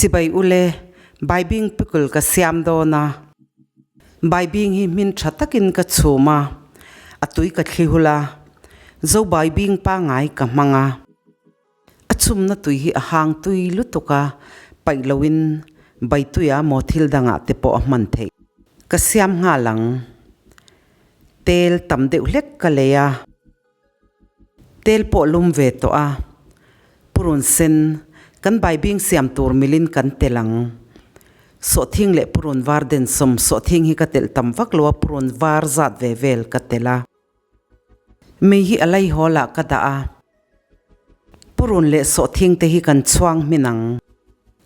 Chibai ule, Baibing pickle ka siam dawn a. Baibing hi hmin tha takin ka chhum a, a tui ka thli hul a. Zo baibing pangai ka hmang a. A chhumna tui hi a hang tui lutuk a, paih loin baituia maw thil dangah te pawh a hman theih. Ka siam nghal ang. Tel tam deuh hlek ka lei a. Tel pawh lum ve tawh a, purun sen kan baibing siam tur milin kan tel ang. Sawhthing leh purun var densawm sawhthing hi ka telh tam vak lo a, purun var zat ve vel ka telh a. Mei hi a laihawl ah ka dah a, purun leh sawhthing te hi kan chhuang hmin ang.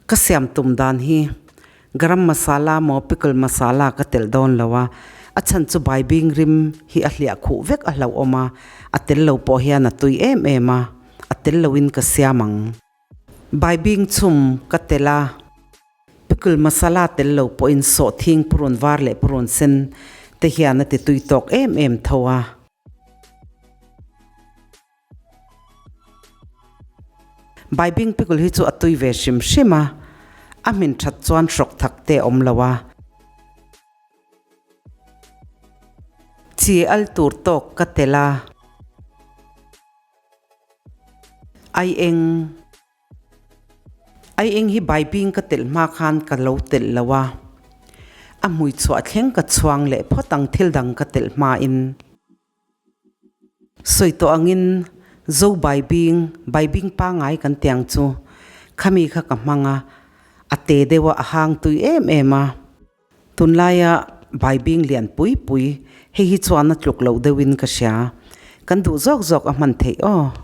Ka siam tum dan hi garam masala maw pickle masala ka telh dawn lo a, a chhan chu baibing rim hi a hliah khuh vek a hlauhawm a, a tel lo pawh hian a tui em em a, a tel loin ka siam ang. Baibing chhum ka telh a, pickle masala tel lo pawhin sawhthing purun var leh purun sen te hian a ti tui tawk em em tho a. Baibing pickle hi chu a tui ve hrim hrim a, a hmin that chuan hrawk thak te a awm lo a. Chi al tur tawk ka tel a. Ai eng. Ai eng hi baibing ka telh hma khan ka lo telh lo a, a hmui chhuah thleng ka chhuang leh phawt ang thil dang ka telh hmain. Sawi tawh angin Zo Baibing, Baibing pangngai kan ti ang chu, khami kha ka hmang a, a te deuh a, a hang tui em em a. Tunlaia Baibing lian pui pui, hei hi chuan a tluk loh deuhin ka hria. Kan duh zawk zawk a hman theih aw.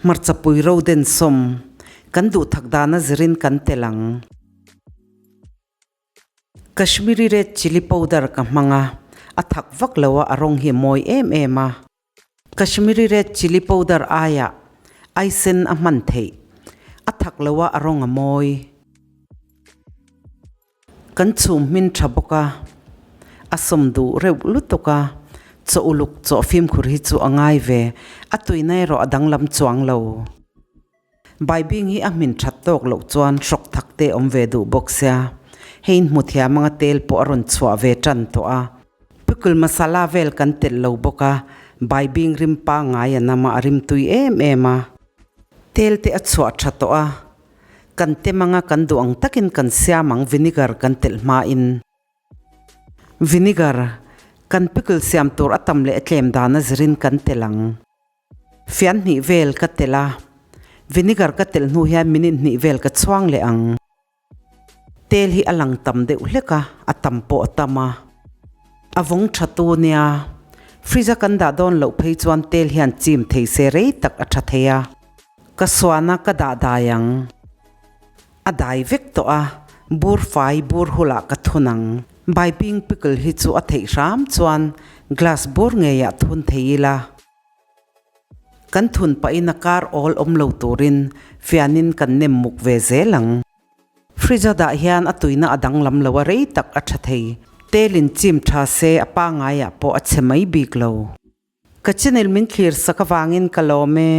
Hmarcha pui ro den sawm, kan duh thak dana zirin kan tel ang. Kashmiri red chilli powder ka hmang a, a thak vak lo a, a rawng hi a mawi em em a. Kashmiri red chilli powder aiah aisen a hman theih, a thak lo a, a rawng a mawi. Kan chhum hmin tha bawk a, a sawm duh reuh lutuk a, chaw uluk chaw fimkhur hi chu a ngai ve, a tuina erawh a danglam chuang lo. Baibing hi a hmin that tawk loh chuan hrawk thak te awm ve duh bawk sia, hei in hmu thiam anga tel pawh a rawn chhuah ve tan tawh a. Pickle masala vel kan telh lo bawk a, baibing rim pangngai a nam a, a rim tui em em a. Tel te a chhuah tha tawh a, kan tem anga kan duh ang takin kan siam ang vinegar kan telh hmain. Vinegar, kan pickle siam tur a tam leh a tlem dan a zirin kan telh ang. Fian hnih vel ka telh a, vinegar ka telh hnu hian minute hnih vel ka chhuang leh ang. Tel hi a lang tam deuh hlek a, a tam pawh a tam a. A vawng tha tu nia, fridge a kan dah dawn loh phei chuan tel hian chim thei se rei tak a tha thei a. Ka suan a ka dah dai ang. A dai vek tawh a, bur fai bur hulah ka thun ang. Baibing pickle hi chu a theih hram chuan glass bur ngeiah thun thei ila. Kan thun pahin a kar awl awm lo turin fianin kan nem muk ve zel ang. Fridge a dah hian a tuina a danglam lo a rei tak a tha thei. Telin chim tha se a pangaiah pawh a chhe mai bik lo. Ka channel min thlir sak avangin ka lawm e.